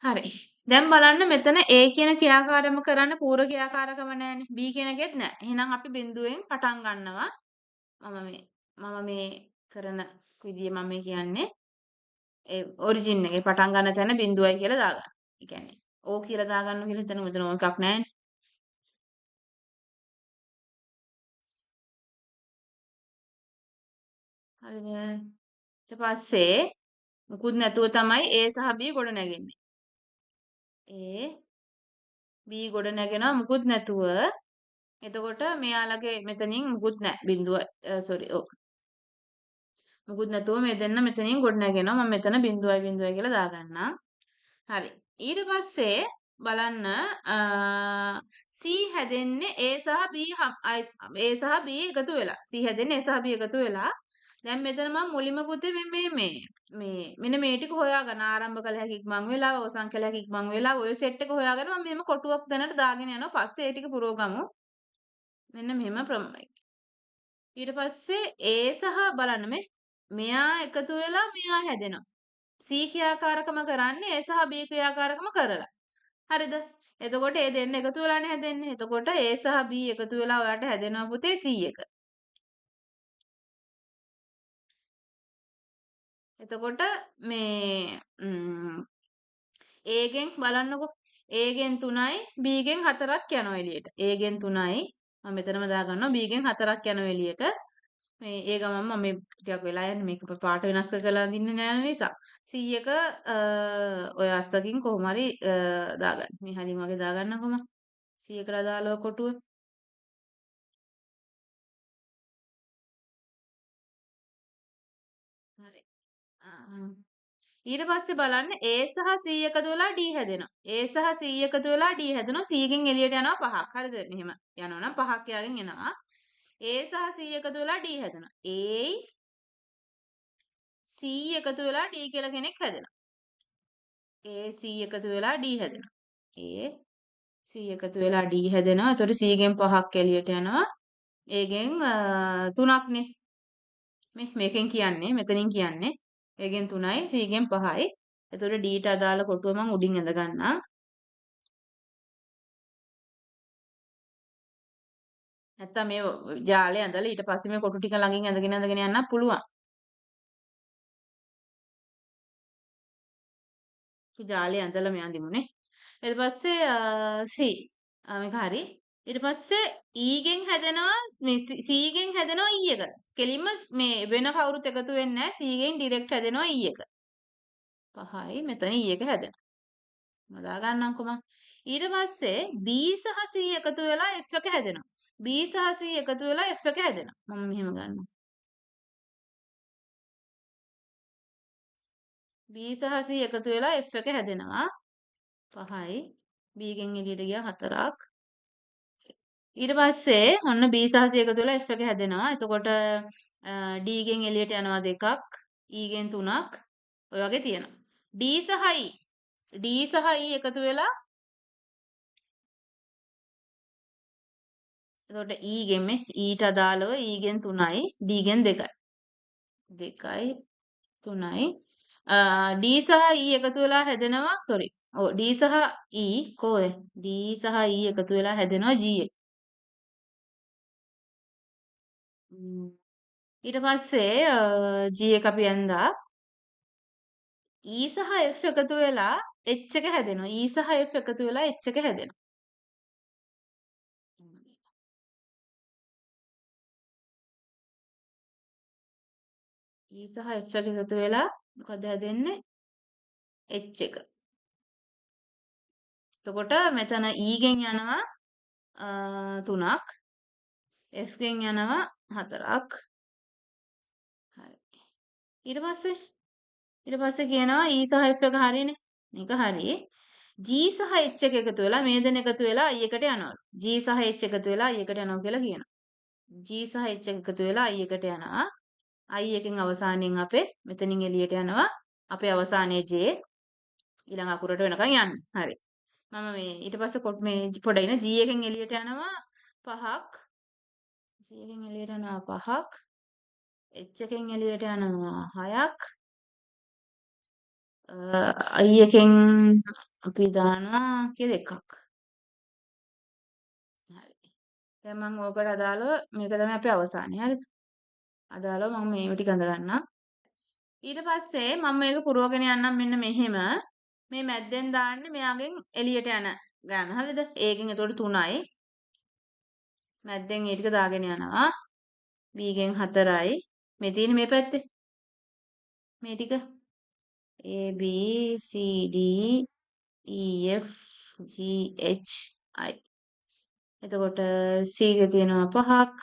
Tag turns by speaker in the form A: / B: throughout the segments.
A: හරි. දැන් බලන්න මෙතන A කියන ක්‍රියාකාරම කරන්න පූර්ව ක්‍රියාකාරකම නෑනේ. B කියන එකෙත් නෑ. එහෙනම් අපි බිඳුවෙන් පටන් ගන්නවා. මම මේ කරන විදිය මම මේ කියන්නේ ඒ ඔරිජින් එකේ පටන් ගන්න තැන බිඳුවයි කියලා දාගන්න. ඒ කියන්නේ O කියලා දාගන්න කියලා හිතන මෙතන ඕ එකක් නෑනේ. හරිද? ඊට පස්සේ මුකුත් නැතුව තමයි A සහ B ගොඩ නැගෙන්නේ. A B ගොඩ නැගෙනවා මුකුත් නැතුව. එතකොට මෙයාලගේ මෙතනින් මුකුත් නෑ. බිඳුව සෝරි ඔව්. මුකුත් නැතුව මේ දෙන්න මෙතනින් ගොඩ නැගෙනවා. මම මෙතන බිඳුවයි බිඳුවයි කියලා දාගන්නම්. හරි. ඊට පස්සේ බලන්න C හැදෙන්නේ A සහ B A සහ B එකතු වෙලා. C හැදෙන්නේ A සහ B එකතු වෙලා. දැන් මෙතන මම මුලින්ම පුතේ මේ මේ මේ මෙන්න මේ ටික හොයාගන්න ආරම්භ කළ හැකි ඉක්මන් වෙලාව, අවසන් කළ හැකි ඉක්මන් වෙලාව, ඔය සෙට් එක හොයාගෙන මම මෙහෙම කොටුවක් දැනට දාගෙන යනවා. පස්සේ ඒ ටික පුරවගමු. මෙන්න මෙහෙම ඊට පස්සේ A සහ බලන්න මේ මෙයා එකතු වෙලා මෙයා හැදෙනවා. C ක්‍රියාකාරකම කරන්නේ A සහ B ක්‍රියාකාරකම කරලා. හරිද? එතකොට ඒ දෙන්න එකතු වෙලානේ හැදෙන්නේ. එතකොට A සහ B එකතු වෙලා ඔයාට හැදෙනවා පුතේ C එක. එතකොට මේ A ගෙන් බලන්නකෝ. A ගෙන් 3යි B ගෙන් 4ක් යනවා එළියට. A ගෙන් 3යි මම මෙතනම දාගන්නවා B ගෙන් 4ක් යනවා එළියට. මේ ඒ ගමන් මම මේ ටිකක් වෙලා යන්නේ මේක පාට වෙනස් කරලා අඳින්න නෑ නිසා. C එක ඔය අස්සකින් කොහොම හරි දාගන්න. මේ හරිම වගේ දාගන්නකො මම. C එකට අදාළව කොටුව. හරි. ඊට පස්සේ බලන්න A සහ C එකතු වෙලා D හැදෙනවා. A සහ C එකතු වෙලා D හැදෙනවා. C එකෙන් එළියට යනවා 5ක්. හරිද? මෙහෙම යනවා නම් 5ක් යාගෙන් එනවා. A සහ C එකතු වෙලා D හැදෙනවා. A C එකතු වෙලා D කියලා කෙනෙක් හැදෙනවා. A C එකතු වෙලා D හැදෙනවා. A C එකතු වෙලා D හැදෙනවා. එතකොට C ගෙන් 5ක් එළියට යනවා. A ගෙන් 3ක් නේ. මේකෙන් කියන්නේ මෙතනින් කියන්නේ A ගෙන් 3යි C ගෙන් 5යි. එතකොට D ට අදාළ කොටුව මං උඩින් ඇඳ ගන්නම්. නැත්තම් මේ ජාලේ ඇඳලා ඊට පස්සේ මේ කොටු ටික ළඟින් ඇඳගෙන ඇඳගෙන යන්නත් පුළුවන්. ජාලේ ඇඳලා මේ අඳිමුනේ. ඊට පස්සේ C මේක හරි. ඊට පස්සේ E ගෙන් හැදෙනවා මේ C ගෙන් හැදෙනවා E එක. කෙලින්ම මේ වෙන කවුරුත් එකතු වෙන්නේ නැහැ. C ගෙන් ඩිරෙක්ට් හැදෙනවා E එක. 5යි මෙතන E එක හැදෙනවා. මම දාගන්නම්කෝ මං. ඊට පස්සේ B සහ C එකතු වෙලා F එක හැදෙනවා. B සහ C එකතු වෙලා F එක හැදෙනවා. මම මෙහෙම ගන්නම්. B සහ C එකතු වෙලා F එක හැදෙනවා. 5යි B ගෙන් එළියට ගියා 4ක්. ඊට පස්සේ ඔන්න B සහ C එකතු වෙලා F එක හැදෙනවා. එතකොට D ගෙන් එළියට යනවා 2ක්, E ගෙන් 3ක් ඔය වගේ තියෙනවා. D සහ E D සහ E එකතු වෙලා එතකොට E ගෙන් මේ E ට අදාළව E ගෙන් 3යි D ගෙන් 2යි. 2යි 3යි D සහ E එකතු වෙලා හැදෙනවා සෝරි ඔව් D සහ E කොහේ D සහ E එකතු වෙලා හැදෙනවා G එක. ඊට පස්සේ G එක අපි ඇඳා E සහ F එකතු වෙලා H එක හැදෙනවා. E සහ F එකතු වෙලා H එක හැදෙනවා. E සහ F එක එකතු වෙලා මොකද හැදෙන්නේ? H එක. එතකොට මෙතන E ගෙන් යනවා 3ක් F ගෙන් යනවා 4ක්. හරි. ඊට පස්සේ කියනවා E සහ F එක හරිනේ. මේක හරි. G සහ H එක එකතු වෙලා මේ දෙන එකතු වෙලා I එකට යනවලු. G සහ H එකතු වෙලා I එකට යනවා කියලා කියනවා. G සහ H එක එකතු වෙලා I එකට යනවා. I එකෙන් අවසානයෙන් අපේ මෙතනින් එළියට යනවා. අපේ අවසානයේ J ඊළඟ අකුරට වෙනකන් යන්න. හරි. මම මේ ඊට පස්සේ කොට මේ පොඩ ඉන G එකෙන් එළියට යනවා 5ක්. G එකෙන් එළියට යනවා 5ක්. H එකෙන් එළියට යනවා 6ක්. I එකෙන් අපි දානවා කීයද එකක්. හරි. දැන් මම ඕකට අදාළව මේක තමයි අපේ අවසානය. හරිද? අදාළව මම මේ ටික අඳ ගන්නම්. ඊට පස්සේ මම මේක පුරවගෙන යන්නම් මෙන්න මෙහෙම. මේ මැද්දෙන් දාන්නේ මෙයාගෙන් එළියට යන ගාන. හරිද? ඒකෙන් එතකොට 3යි. මැද්දෙන් ඒ ටික දාගෙන යනවා. B ගෙන් 4යි. මේ තියෙන්නේ මේ පැත්තේ. මේ ටික A B C D E F G H I. එතකොට C ගේ තියෙනවා 5ක්.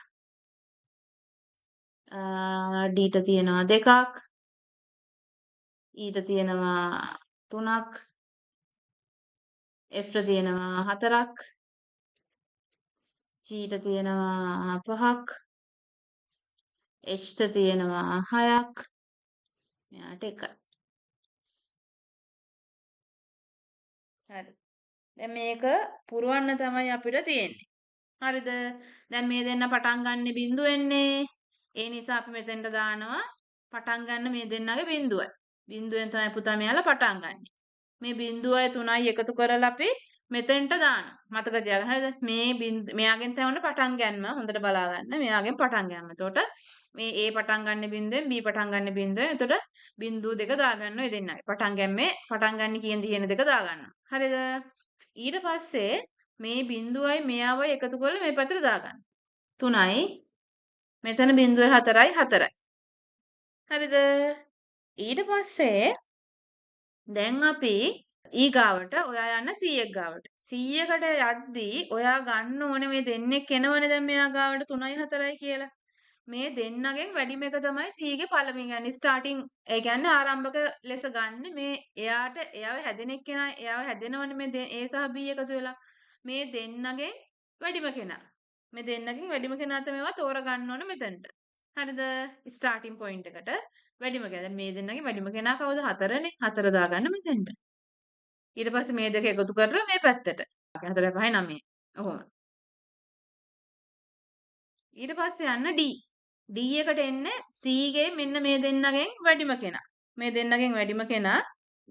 A: D ට තියෙනවා 2ක්. E ට තියෙනවා 3ක්. F ට තියෙනවා 4ක්. G ට තියෙනවා 5ක්. H ට තියෙනවා 6ක්. මෙයාට 1යි. හරි. දැන් මේක පුරවන්න තමයි අපිට තියෙන්නේ. හරිද? දැන් මේ දෙන්න පටන් ගන්න බිඳුවෙන්නේ. ඒ නිසා අපි මෙතෙන්ට දානවා පටන් ගන්න මේ දෙන්නගේ බිඳුවයි. බිඳුවෙන් තමයි පුතා මෙයාලා පටන් ගන්නෙ. මේ බිඳුවයි 3යි එකතු කරලා අපි මෙතෙන්ට දානවා. මතක තියාගන්න. හරිද? මේ මෙයාගෙන් තමයි ඔන්න පටන් ගන්නම හොඳට බලා ගන්න. මෙයාගෙන් පටන් ගන්න. එතකොට මේ A පටන් ගන්න බිඳුවෙන් B පටන් ගන්න බිඳුවෙන් එතකොට බිඳුව දෙක දාගන්න ඔය දෙන්නයි. පටන් ගැම්මේ පටන් ගන්න කියන තියෙන දෙක දාගන්න. හරිද? ඊට පස්සේ මේ බිඳුවයි මෙයාවයි එකතු කරලා මේ පැත්තට දාගන්න. 3යි මෙතන බිඳුවයි 4යි 4යි. හරිද? ඊට පස්සේ දැන් අපි ඊගාවට ඔයා යන්න C එක ගාවට. C එකට යද්දී ඔයා ගන්න ඕනේ මේ දෙන්නෙක් එනවනේ දැන් මෙයා ගාවට 3යි 4යි කියලා. මේ දෙන්නගෙන් වැඩිම එක තමයි C ගේ පළවෙනි කියන්නේ ස්ටාර්ටින් ඒ කියන්නේ ආරම්භක ලෙස ගන්න මේ එයාට එයාව හැදෙන එක්කෙනා එයාව හැදෙනවනේ මේ A සහ B එකතු වෙලා මේ දෙන්නගෙන් වැඩිම කෙනා. මේ දෙන්නගෙන් වැඩිම කෙනා තමයි ඔයා තෝරගන්න ඕනේ මෙතනට. හරිද? ස්ටාර්ටින් පොයින්ට් එකට වැඩිම කෙනා. දැන් මේ දෙන්නගෙන් වැඩිම කෙනා කවුද? 4නේ. 4 දාගන්න මෙතනට. ඊට පස්සේ මේ දෙක එකතු කරලා මේ පැත්තට. 4 5 9. ඔහොම. ඊට පස්සේ යන්න D. D එකට එන්නේ C ගේ මෙන්න මේ දෙන්නගෙන් වැඩිම කෙනා. මේ දෙන්නගෙන් වැඩිම කෙනා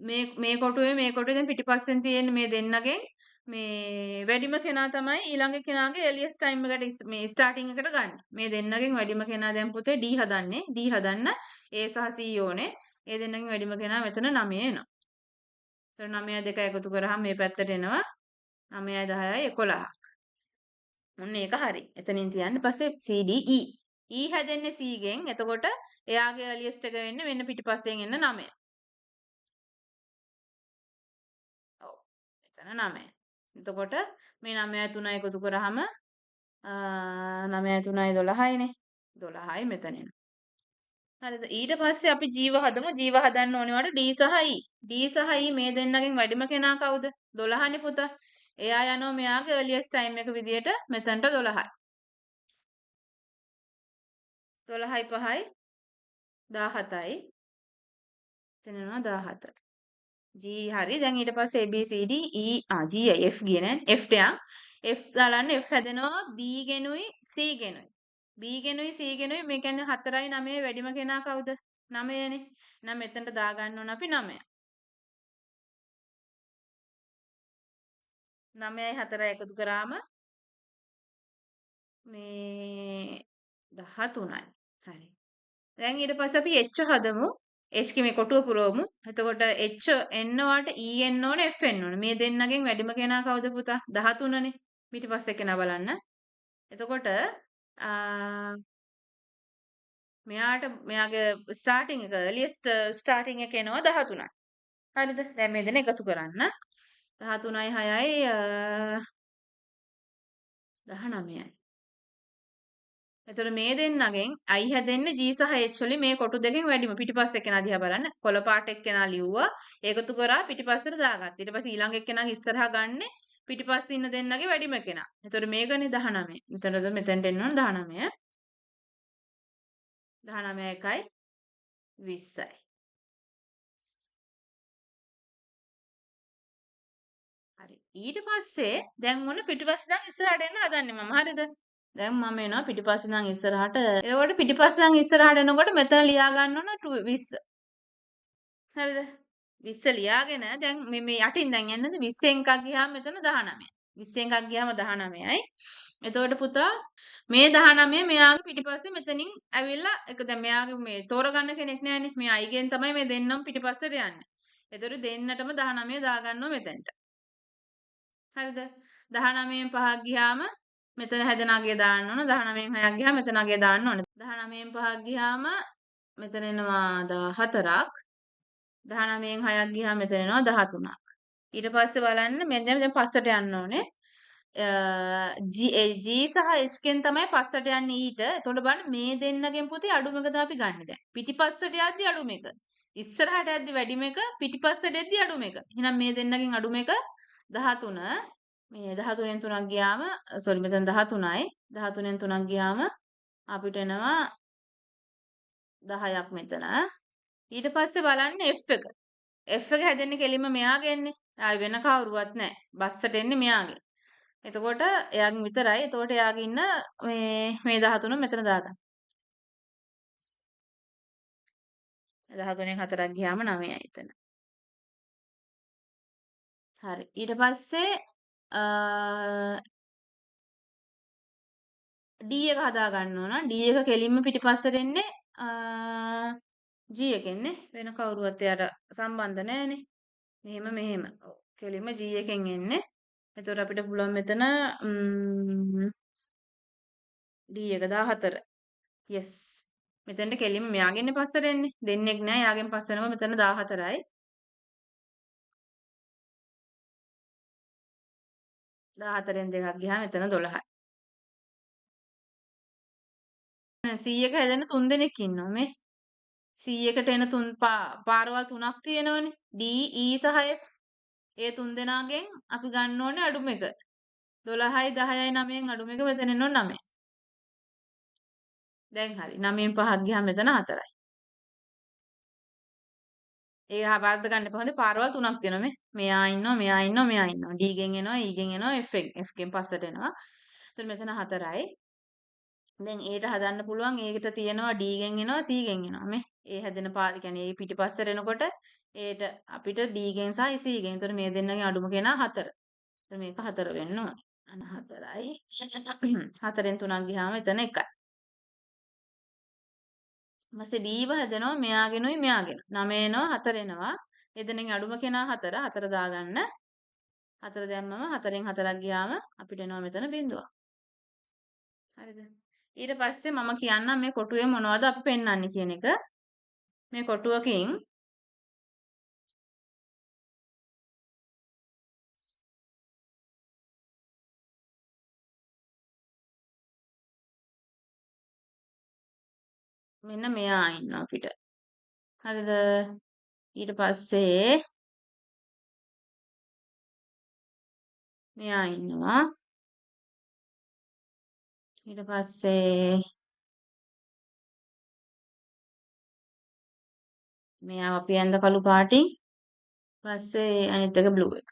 A: මේ මේ කොටුවේ දැන් පිටිපස්සෙන් තියෙන මේ දෙන්නගෙන් මේ වැඩිම කෙනා තමයි ඊළඟ කෙනාගේ එලියස් ටයිම් එකට මේ ස්ටාර්ටින් එකට ගන්න. මේ දෙන්නගෙන් වැඩිම කෙනා දැන් පුතේ D හදන්නේ. D හදන්න A සහ C ඕනේ. ඒ දෙන්නගෙන් වැඩිම කෙනා මෙතන 9 එනවා. ඒතර 9 2 එකතු කරාම මේ පැත්තට එනවා 9 10යි 11ක්. ඔන්න ඒක හරි. එතනින් තියන්න පස්සේ C D E. E හැදෙන්නේ C ගෙන්. එතකොට එයාගේ එලියස්ට් එක වෙන්නේ මෙන්න පිටිපස්සෙන් එන්න 9. ඔව්. එතන 9. එතකොට මේ 9 3 එකතු කරාම 9 3 12යි නේ. 12යි මෙතන එනවා. හරිද? ඊට පස්සේ අපි ජීව හදමු. ජීව හදන්න ඕනේ වට D සහ E. D සහ E මේ දෙන්නගෙන් වැඩිම කෙනා කවුද? 12නේ පුතා. එයා යනවා මෙයාගේ earliest time එක විදියට මෙතනට 12යි. 12යි 5යි 17යි. එතන එනවා 17. G හරි. දැන් ඊට පස්සේ A B C D E G I F ගියේ නෑ. F ට යන්. F දාලන්න F හැදෙනවා B ගෙනුයි C ගෙනුයි. B ගෙනුයි C ගෙනුයි මේ කියන්නේ 4යි 9 වැඩිම කෙනා කවුද? 9 නේ. නම් මෙතනට දාගන්න ඕන අපි 9. 9යි 4යි එකතු කරාම මේ 13යි. හරි. දැන් ඊට පස්සේ අපි H හදමු. H කි මේ කොටුව පුරවමු. එතකොට H එන්න වාට E එන්න ඕනේ F එන්න ඕනේ. මේ දෙන්නගෙන් වැඩිම කෙනා කවුද පුතා? 13නේ. පිටිපස්සේ කෙනා බලන්න. එතකොට මෙයාට මෙයාගේ ස්ටාර්ටින් එක earliest starting එක එනවා 13යි. හරිද? දැන් මේ දෙන්න එකතු කරන්න. 13යි 6යි 19යි. එතකොට මේ දෙන්නගෙන් I හැදෙන්නේ G සහ H වලින් මේ කොටු දෙකෙන් වැඩිම පිටිපස්ස එක්කෙනා දිහා බලන්න. කොළ පාට එක්කෙනා ලිව්වා. ඒකතු කරා පිටිපස්සට දාගත්තා. ඊට පස්සේ ඊළඟ එක්කෙනාගේ ඉස්සරහා ගන්නෙ පිටිපස්සේ ඉන්න දෙන්නගේ වැඩිම කෙනා. එතකොට මේකනේ 19. එතනද මෙතනට එන්න ඕන 19. 19 1යි 20යි. හරි. ඊට පස්සේ දැන් ඔන්න පිටිපස්සේ දැන් ඉස්සරහට එන්න හදන්නේ මම. හරිද? දැන් මම එනවා පිටිපස්සේ නම් ඉස්සරහට. එතකොට පිටිපස්සේ නම් ඉස්සරහට එනකොට මෙතන ලියා ගන්න ඕන 20. හරිද? 20 ලියාගෙන දැන් මේ මේ යටින් දැන් යන්නද 20න් එකක් ගියාම මෙතන 19. 20න් එකක් ගියාම 19යි. එතකොට පුතා මේ 19 මෙයාගේ පිටිපස්සේ මෙතනින් ඇවිල්ලා එක දැන් මෙයාගේ මේ තෝරගන්න කෙනෙක් නෑනේ. මේ අයිගෙන් තමයි මේ දෙන්නම පිටිපස්සට යන්නේ. එතකොට දෙන්නටම 19 දාගන්නවා මෙතනට. හරිද? 19න් පහක් ගියාම මෙතන හැදෙන අගය දාන්න ඕන. 19න් හයක් ගියාම මෙතන අගය දාන්න ඕන. 19න් පහක් ගියාම මෙතන එනවා 14ක්. 19න් හයක් ගියාම මෙතන එනවා 13ක්. ඊට පස්සේ බලන්න මෙන්න දැන් පස්සට යන්න ඕනේ. G G සහ H ගෙන් තමයි පස්සට යන්නේ ඊට. එතකොට බලන්න මේ දෙන්නගෙන් පුතේ අඩුම එක තමයි අපි ගන්නෙ දැන්. පිටිපස්සට යද්දි අඩුම එක. ඉස්සරහට යද්දි වැඩිම එක, පිටිපස්සට යද්දි අඩුම එක. එහෙනම් මේ දෙන්නගෙන් අඩුම එක 13. මේ 13න් 3ක් ගියාම සෝරි මෙතන 13යි. 13න් 3ක් ගියාම අපිට එනවා 10ක් මෙතන. ඊට පස්සේ බලන්න F එක. F එක හැදෙන්නේ කෙලින්ම මෙයාගෙන්නේ. ආයි වෙන කවුරුවත් නැහැ. බස්සට එන්නේ මෙයාගේ. එතකොට එයාගෙන් විතරයි. එතකොට එයාගේ ඉන්න මේ මේ 13 මෙතන දාගන්න. 13න් 4ක් ගියාම 9යි එතන. හරි. ඊට පස්සේ D එක හදා ගන්න ඕන. D එක කෙලින්ම පිටිපස්සට එන්නේ G එකෙන්නේ. වෙන කවුරුවත් එයාට සම්බන්ධ නෑනේ. මෙහෙම මෙහෙම. ඔව්. කෙලින්ම G එකෙන් එන්නේ. එතකොට අපිට පුළුවන් මෙතන D එක 14. Yes. මෙතනට කෙලින්ම මෙයාගෙන්නේ පස්සට එන්නේ. දෙන්නෙක් නෑ. එයාගෙන් පස්ස එනවා මෙතන 14යි. 14න් දෙකක් ගියාම මෙතන 12යි. C එක හැදෙන තුන් දෙනෙක් ඉන්නවා මේ. C එකට එන තුන් පාරවල් තුනක් තියෙනවනේ. D, E සහ F. ඒ තුන් දෙනාගෙන් අපි ගන්න ඕනේ අඩුම එක. 12යි 10යි 9න් අඩුම එක මෙතන එන්න ඕනේ 9. දැන් හරි. 9න් පහක් ගියාම මෙතන 4යි. ඒ වරද්ද ගන්න එපා. හොඳේ පාරවල් තුනක් තියෙනවා මේ. මෙයා ඉන්නවා, මෙයා ඉන්නවා, මෙයා ඉන්නවා. D ගෙන් එනවා, E ගෙන් එනවා, F ගෙන් F ගෙන් පස්සට එනවා. එතකොට මෙතන 4යි. දැන් ඒට හදන්න පුළුවන්. ඒකට තියෙනවා D ගෙන් එනවා, C ගෙන් එනවා මේ. ඒ හැදෙන පාර කියන්නේ ඒ පිටිපස්සට එනකොට ඒට අපිට D ගෙන් සහ C ගෙන්. එතකොට මේ දෙන්නගෙන් අඩුම කෙනා 4. එතකොට මේක 4 වෙන්න ඕනේ. අන්න 4යි. 4න් 3ක් ගියාම එතන 1යි. ඊපස්සේ B ව හැදෙනවා මෙයාගෙනුයි මෙයාගෙනුයි. 9 එනවා 4 එනවා. ඒ දෙනෙන් අඩුම කෙනා 4. 4 දාගන්න. 4 දැම්මම 4න් 4ක් ගියාම අපිට එනවා මෙතන බිඳුවක්. හරිද? ඊට පස්සේ මම කියන්නම් මේ කොටුවේ මොනවද අපි පෙන්වන්නේ කියන එක. මේ කොටුවකින් මෙන්න මෙයා ඉන්නවා අපිට. හරිද? ඊට පස්සේ මෙයා ඉන්නවා. ඊට පස්සේ මෙයාව අපි ඇඳ කළු පාටින්. පස්සේ අනිත් එක බ්ලූ එක.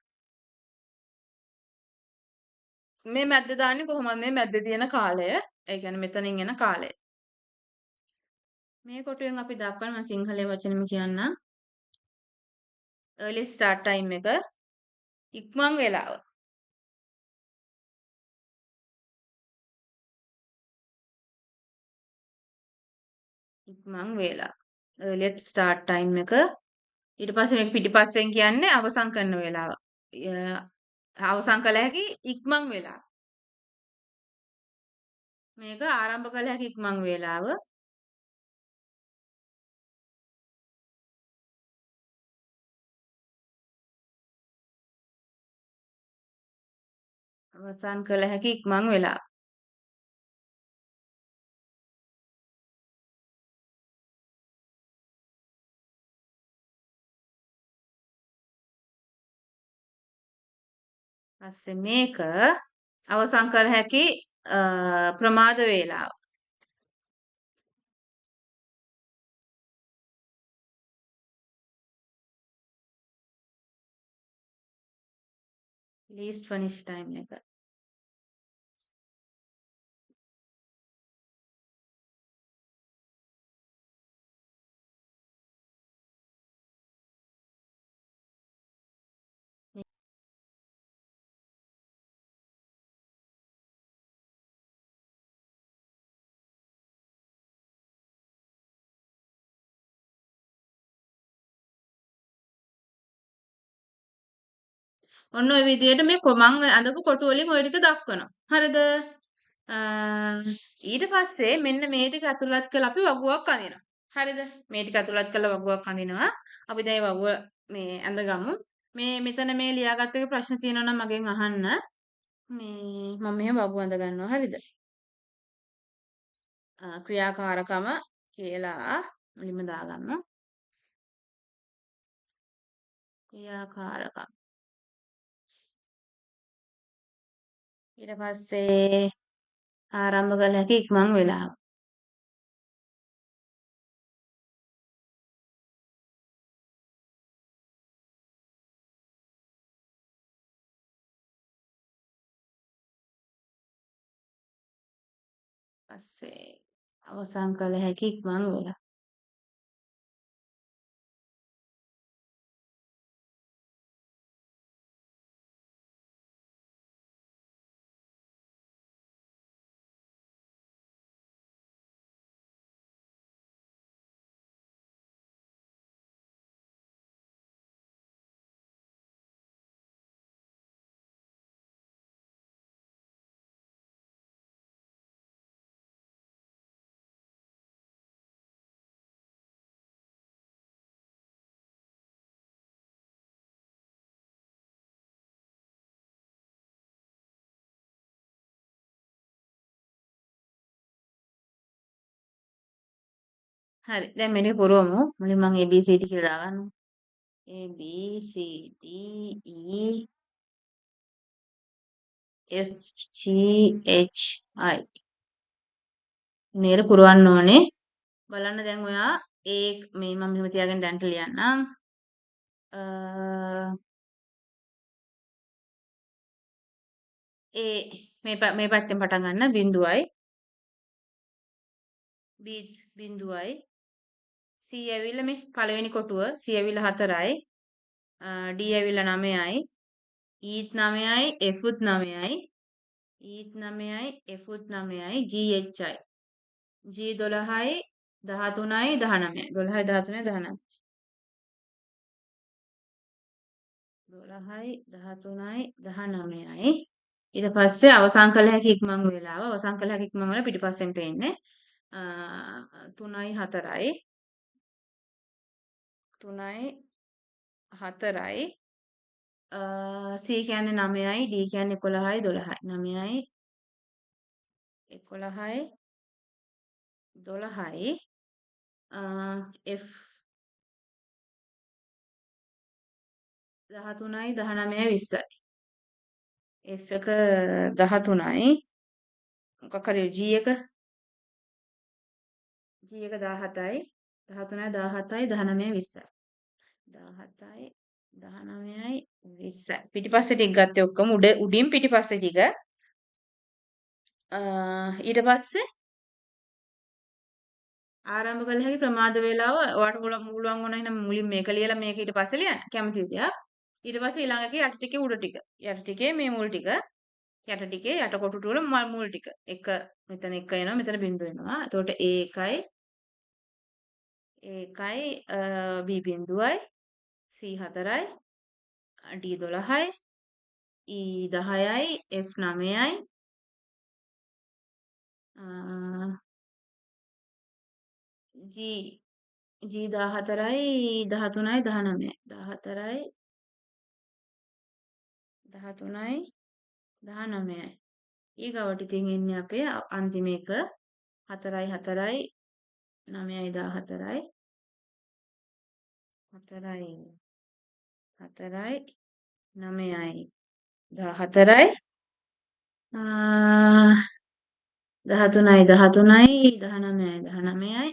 A: මේ මැද්ද දාන්නේ කොහොමද? මේ මැද්දේ තියෙන කාලය. ඒ කියන්නේ මෙතනින් එන කාලය. මේ කොටුවෙන් අපි දක්වන මම සිංහලයේ වචනෙම කියන්නම්. early start time එක ඉක්මන් වෙලාව. ඉක්මන් වේලාව. early start time එක. ඊට පස්සේ මේක පිටිපස්සෙන් කියන්නේ අවසන් කරන වෙලාව. අවසන් කළ හැකි ඉක්මන් වෙලාව. මේක ආරම්භ කළ හැකි ඉක්මන් වේලාව. අවසන් කළ හැකි ඉක්මන් වෙලාව. පස්සේ මේක අවසන් කළ හැකි ප්‍රමාද වේලාව. least finish time එක. ඔන්න ඔය විදියට මේ මං අඳපු කොටු වලින් ඔය ටික දක්වනවා. හරිද? ඊට පස්සේ මෙන්න මේ ටික ඇතුළත් කරලා අපි වගුවක් අඳිනවා. හරිද? මේ ටික ඇතුළත් කරලා වගුවක් අඳිනවා. අපි දැන් වගුව මේ ඇඳගමු. මේ මෙතන මේ ලියාගත්ත එකේ ප්‍රශ්න තියෙනවා නම් මගෙන් අහන්න. මේ මම මෙහෙම වගුව අඳ ගන්නවා. හරිද? ක්‍රියාකාරකම කියලා මුලින්ම දාගමු. ක්‍රියාකාරකම. ඊට පස්සේ ආරම්භ කළ හැකි ඉක්මන් වේලාව. පස්සේ අවසන් කළ හැකි ඉක්මන් වේලාව. හරි. දැන් මේක පුරවමු. මුලින් මම A B C D කියලා දාගන්නවා. A B C D E F G H I. මේක පුරවන්න ඕනේ. බලන්න දැන් ඔයා A මේ මම මෙහෙම තියාගෙන දැන්ට ලියන්නම්. A මේ පැත්තෙන් පටන් ගන්න බිඳුවයි. B බිඳුවයි. C ඇවිල්ලා මේ පළවෙනි කොටුව C ඇවිල්ලා 4යි. D ඇවිල්ලා 9යි. E 9යි, F 9යි. E 9යි, F 9යි, G H I. G 12යි, 13යි, 19යි. 12යි, 13යි, 19යි. 12යි, 13යි, 19යි. ඊට පස්සේ අවසන් කළ හැකි ඉක්මන් වේලාව. අවසන් කළ හැකි ඉක්මන් වේලාව පිටිපස්සෙන් පේන්නේ. 3යි 4යි. 3යි 4යි. C කියන්නේ 9යි, D කියන්නේ 11යි, 12යි. 9යි 11යි 12යි. F 13යි 19යි 20යි. F එක 13යි. මොකක් හරි G එක G එක 17යි. 13යි 17යි 19යි 20යි. 17යි 19යි 20යි. පිටිපස්සේ ටික ගත්තේ ඔක්කොම උඩින් පිටිපස්සේ ටික. ඊට පස්සේ ආරම්භ කළ හැකි ප්‍රමාද වේලාව ඔයාලට පුළුවන් වුණා එහෙනම් මුලින් මේක ලියලා මේක ඊට පස්සේ ලියන්න කැමති විදියක්. ඊට පස්සේ ඊළඟ එකේ යට ටිකේ උඩ ටික. යට ටිකේ මේ මුල් ටික. යට ටිකේ යට කොටු වල මුල් ටික. එක මෙතන එක එනවා මෙතන බිංදුව එනවා. එතකොට A එකයි A එකයි B බිංදුවයි C 4යි D 12යි E 10යි F 9යි G G 14යි 13යි 19යි 14යි 13යි 19යි. ඊගවට ඉතින් එන්නේ අපේ අන්තිම එක 4යි 4යි 9යි 14යි 4යි 4යි 9යි 14යි 13යි 13යි 19යි 19යි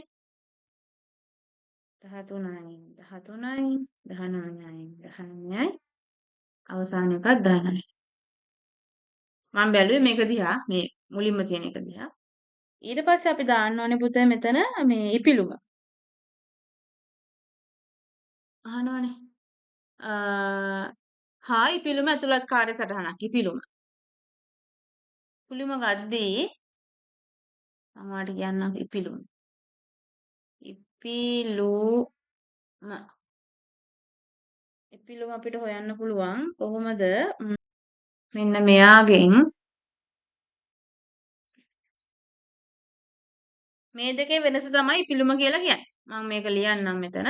A: 13යි 13යි 19යි 19යි අවසාන එකත් 19යි. මම බැලුවේ මේක දිහා මේ මුලින්ම තියෙන එක දිහා. ඊට පස්සේ අපි දාන්න ඕනේ පුතේ මෙතන මේ ඉපිලුම. අහනවනේ. හා ඉපිලුම ඇතුළත් කාර්ය සටහනක් ඉපිලුම. ඉපිලුම ගද්දී මම ඔයාලට කියන්නම් ඉපිලුම. ඉපිලුම. ඉපිලුම අපිට හොයන්න පුළුවන් කොහොමද? මෙන්න මෙයාගෙන් මේ දෙකේ වෙනස තමයි ඉපිලුම කියලා කියන්නේ. මම මේක ලියන්නම් මෙතන.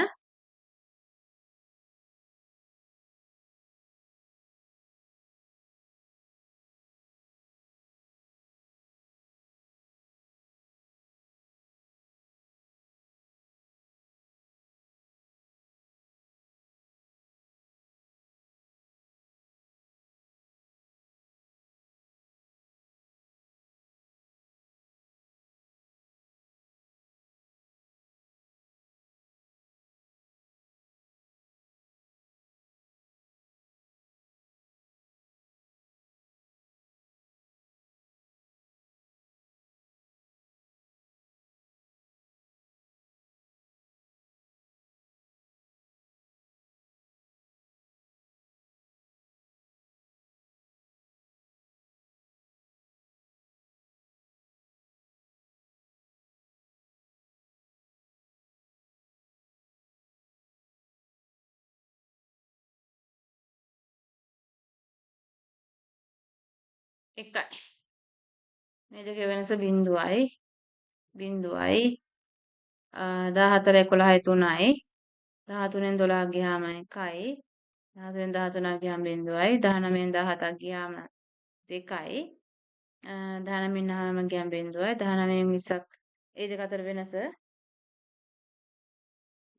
A: එකයි. මේ දෙකේ වෙනස බිංදුවයි බිංදුවයි 14 11 3යි 13න් 12 ගියාම 1යි 13න් 13ක් ගියාම බිංදුවයි 19න් 17ක් ගියාම 2යි 19න් 9ක් ගියාම බිංදුවයි 19න් 20ක් ඒ දෙක අතර වෙනස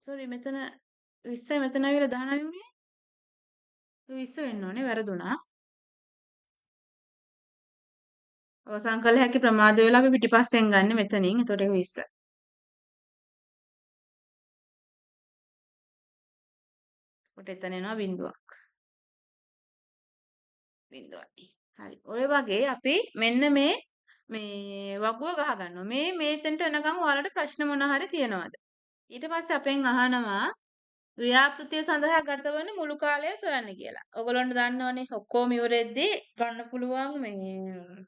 A: සෝරි මෙතන 20යි මෙතන ඇවිල්ලා 19 වුණේ 20 වෙන්න ඕනේ වැරදුනා. අවසන් කළ හැකි ප්‍රමාද වෙලා අපි පිටිපස්සෙන් ගන්න මෙතනින්. එතකොට ඒක 20. එතකොට එතන එනවා බිංදුවක්. බිංදුවයි. හරි. ඔය වගේ අපි මෙන්න මේ මේ වගුව ගහ ගන්නවා. මේ මෙතනට එනකන් ඔයාලට ප්‍රශ්න මොන හරි තියෙනවද? ඊට පස්සේ අපෙන් අහනවා ව්‍යාපෘතිය සඳහා ගතවන මුළු කාලය සොයන්න කියලා. ඔයගොල්ලන්ට දන්නවනේ ඔක්කොම ඉවරෙද්දී ගන්න පුළුවන් මේ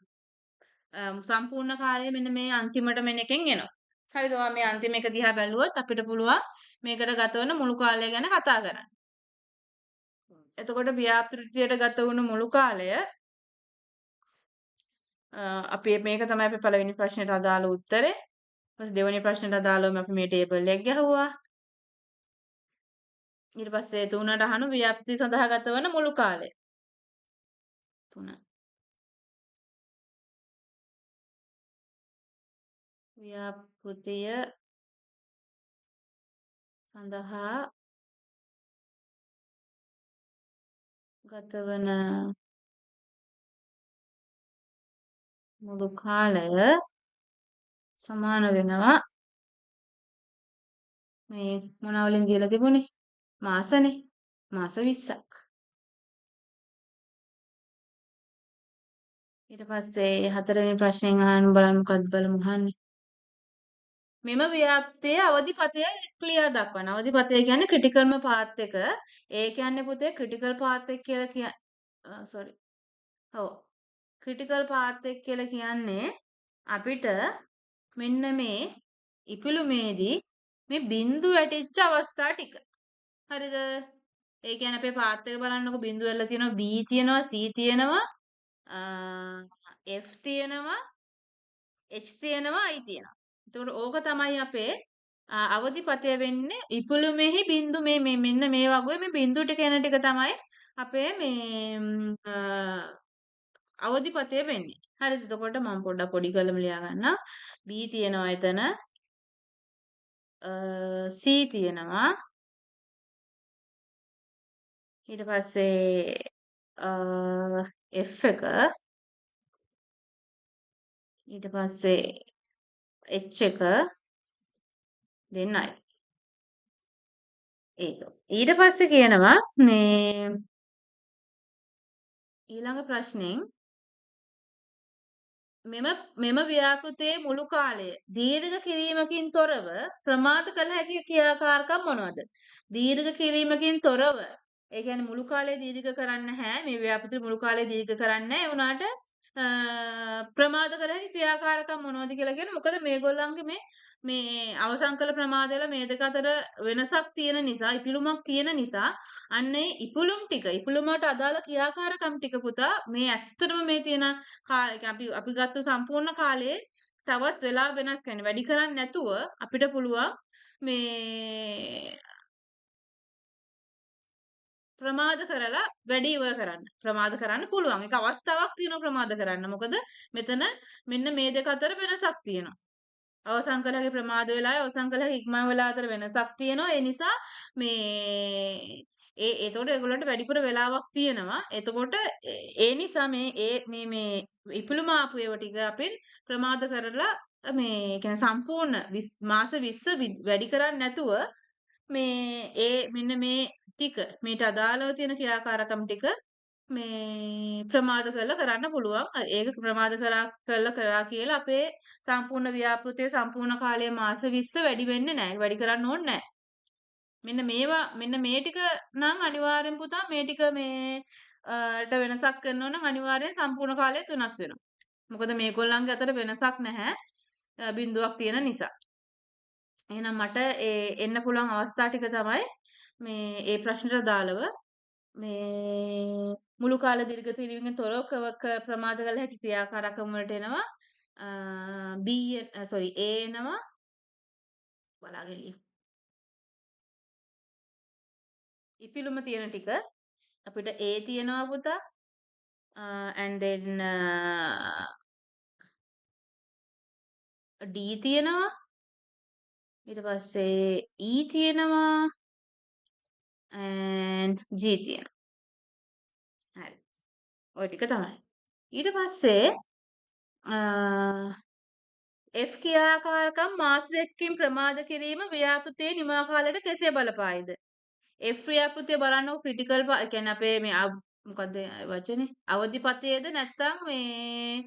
A: සම්පූර්ණ කාලය මෙන්න මේ අන්තිමට මෙන්න එකෙන් එනවා. හරිද? ඔයා මේ අන්තිම එක දිහා බැලුවොත් අපිට පුළුවන් මේකට ගතවන මුළු කාලය ගැන කතා කරන්න. එතකොට ව්‍යාපෘතියට ගත වුණු මුළු කාලය අපි මේක තමයි අපේ පළවෙනි ප්‍රශ්නෙට අදාළ උත්තරේ. ඊපස්සේ දෙවෙනි ප්‍රශ්නෙට අදාළවම අපි මේ ටේබල් එක ගැහුවා. ඊට පස්සේ තුනට අහනු ව්‍යාපෘති සඳහා ගතවන මුළු කාලය. තුන. ව්‍යාපෘතිය සඳහා ගතවන මුළු කාලය සමාන වෙනවා මේ මොන වලින් දීලා තිබුණේ මාසනේ මාස 20ක්. ඊට පස්සේ හතරවෙනි ප්‍රශ්نين අහන්න බලන්න මොකද්ද බලමු අහන්නේ. මෙම ව්‍යාප්තියේ අවධිපතය ක්ලියර් දක්වන. අවධිපතය කියන්නේ ක්‍රිටිකල්ම පාත් එක. ඒ කියන්නේ පුතේ ක්‍රිටිකල් පාත් එක කියලා කිය සෝරි. ඔව්. ක්‍රිටිකල් පාත් එක කියලා කියන්නේ අපිට මෙන්න මේ ඉපිලුමේදී මේ බිඳු වැටිච්ච අවස්ථා ටික. හරිද? ඒ කියන්නේ අපේ පාත් එක බලන්නකො බිඳු වෙලා තියෙනවා B තියෙනවා C තියෙනවා F තියෙනවා H තියෙනවා I තියෙනවා. එතකොට ඕක තමයි අපේ අවධිපතය වෙන්නේ ඉපිලුමෙහි බිඳු මේ මේ මෙන්න මේ වගේ මේ බිඳු ටික එන ටික තමයි අපේ මේ අවධිපතය වෙන්නේ. හරිද? එතකොට මම පොඩ්ඩක් පොඩි කරලම ලියා ගන්නම්. B තියෙනවා එතන C තියෙනවා ඊට පස්සේ F එක ඊට පස්සේ H එක දෙන්නයි. ඒක. ඊට පස්සේ කියනවා මේ ඊළඟ ප්‍රශ්නෙන් මෙම මෙම ව්‍යාපෘතියේ මුළු කාලය දීර්ඝ කිරීමකින් තොරව ප්‍රමාද කළ හැකි ක්‍රියාකාරකම් මොනවද? දීර්ඝ කිරීමකින් තොරව ඒ කියන්නේ මුළු කාලය දීර්ඝ කරන්න නැහැ. මේ ව්‍යාපෘතිය මුළු කාලය දීර්ඝ කරන්නේ නැහැ. ඒ වුණාට ප්‍රමාද කළ හැකි ක්‍රියාකාරකම් මොනවද කියලා කියන්නේ මොකද මේගොල්ලන්ගේ මේ මේ අවසන් කළ ප්‍රමාද වෙලා මේ දෙක අතර වෙනසක් තියෙන නිසා, ඉපිලුමක් තියෙන නිසා අන්න ඒ ඉපිලුම් ටික, ඉපිලුමට අදාළ ක්‍රියාකාරකම් ටික පුතා මේ ඇත්තටම මේ තියෙන අපි අපි ගත්ත සම්පූර්ණ කාලයේ තවත් වෙලා වෙනස් කරන්න වැඩි කරන්නේ නැතුව අපිට පුළුවන් මේ ප්‍රමාද කරලා වැඩි ඉවර කරන්න. ප්‍රමාද කරන්න පුළුවන්. ඒක අවස්ථාවක් තියෙනවා ප්‍රමාද කරන්න. මොකද මෙතන මෙන්න මේ දෙක අතර වෙනසක් තියෙනවා. අවසන් කළාගේ ප්‍රමාද වෙලාවයි අවසන් කළාගේ ඉක්මන් වෙලාව අතර වෙනසක් තියෙනවා. ඒ නිසා මේ ඒ එතකොට ඒගොල්ලන්ට වැඩිපුර වෙලාවක් තියෙනවා. එතකොට ඒ නිසා මේ ඒ මේ මේ ඉපිලුම ආපු ඒවා ටික අපි ප්‍රමාද කරලා මේ කියන්නේ සම්පූර්ණ මාස 20 වැඩි කරන්නේ නැතුව මේ ඒ මෙන්න මේ ටික මේට අදාළව තියෙන ක්‍රියාකාරකම් ටික මේ ප්‍රමාද කරලා කරන්න පුළුවන්. ඒක ප්‍රමාද කරලා කරා කියලා අපේ සම්පූර්ණ ව්‍යාපෘතියේ සම්පූර්ණ කාලය මාස 20 වැඩි වෙන්නේ නැහැ. වැඩි කරන්න ඕනේ නැහැ. මෙන්න මේවා මෙන්න මේ ටික නම් අනිවාර්යෙන් පුතා මේ ටික මේ ට වෙනසක් කරනවා නම් අනිවාර්යෙන් සම්පූර්ණ කාලයත් වෙනස් වෙනවා. මොකද මේගොල්ලන්ගේ අතර වෙනසක් නැහැ බිඳුවක් තියෙන නිසා. එහෙනම් මට ඒ එන්න පුළුවන් අවස්ථා ටික තමයි මේ ඒ ප්‍රශ්නට අදාළව මේ මුළු කාල දීර්ඝ තීරුවෙන් තොරව ප්‍රමාද කළ හැකි ක්‍රියාකාරකම් වලට එනවා. B sorry A එනවා. බලාගෙන ඉන්න. ඉපිලුම තියෙන ටික අපිට A තියෙනවා පුතා. And then D තියෙනවා. ඊට පස්සේ E තියෙනවා and G තියෙනවා. හරි. ඔය ටික තමයි. ඊට පස්සේ F ක්‍රියාකාරකම් මාස දෙකකින් ප්‍රමාද කිරීම ව්‍යාපෘතියේ නිමා කාලයට කෙසේ බලපායිද? F ව්‍යාපෘතිය බලන්නකො ක්‍රිටිකල් ඒ කියන්නේ අපේ මේ මොකද්ද වචනේ? අවදිපතේද නැත්නම් මේ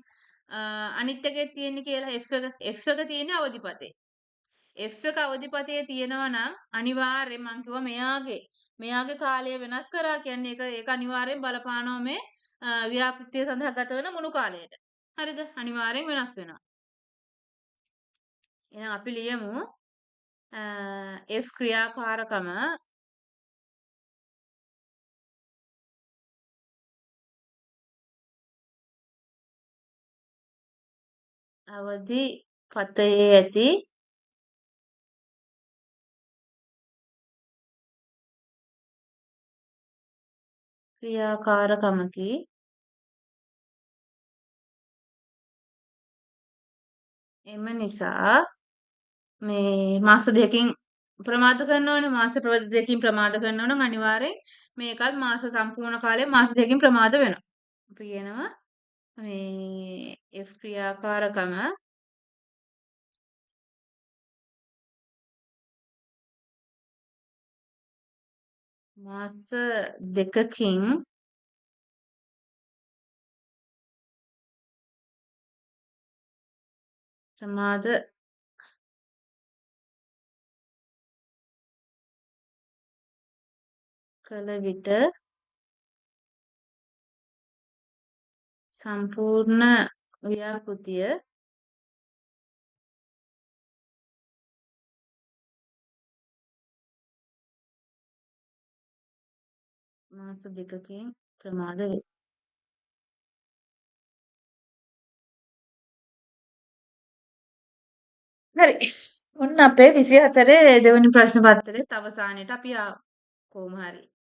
A: අනිත් එකේ තියෙන්නේ කියලා F එක F එක තියෙන්නේ අවදිපතේ. F එක අවදිපතේ තියෙනවා නම් අනිවාර්යෙන් මං කිව්වා මෙයාගේ කාලය වෙනස් කරා කියන්නේ ඒක අනිවාර්යෙන් බලපානවා මේ ව්‍යාපෘතිය සඳහා ගත වෙන මුළු කාලයට. හරිද? අනිවාර්යෙන් වෙනස් වෙනවා. එහෙනම් අපි ලියමු F ක්‍රියාකාරකම අවදි පතයේ ඇති ක්‍රියාකාරකමකි. එම නිසා මේ මාස දෙකකින් ප්‍රමාද කරනවනේ, මාස දෙකකින් ප්‍රමාද කරනවා නම් අනිවාර්යෙන් මේකත් මාස සම්පූර්ණ කාලය මාස දෙකකින් ප්‍රමාද වෙනවා. අපි කියනවා මේ F ක්‍රියාකාරකම මාස දෙකකින් ප්‍රමාද කළ විට සම්පූර්ණ ව්‍යාපෘතිය මාස දෙකකින් ප්‍රමාද වේ. හරි. ඔන්න අපේ 24 දෙවෙනි ප්‍රශ්න පත්‍රයේ අවසානයේට අපි ආවා. කොහොම හරි.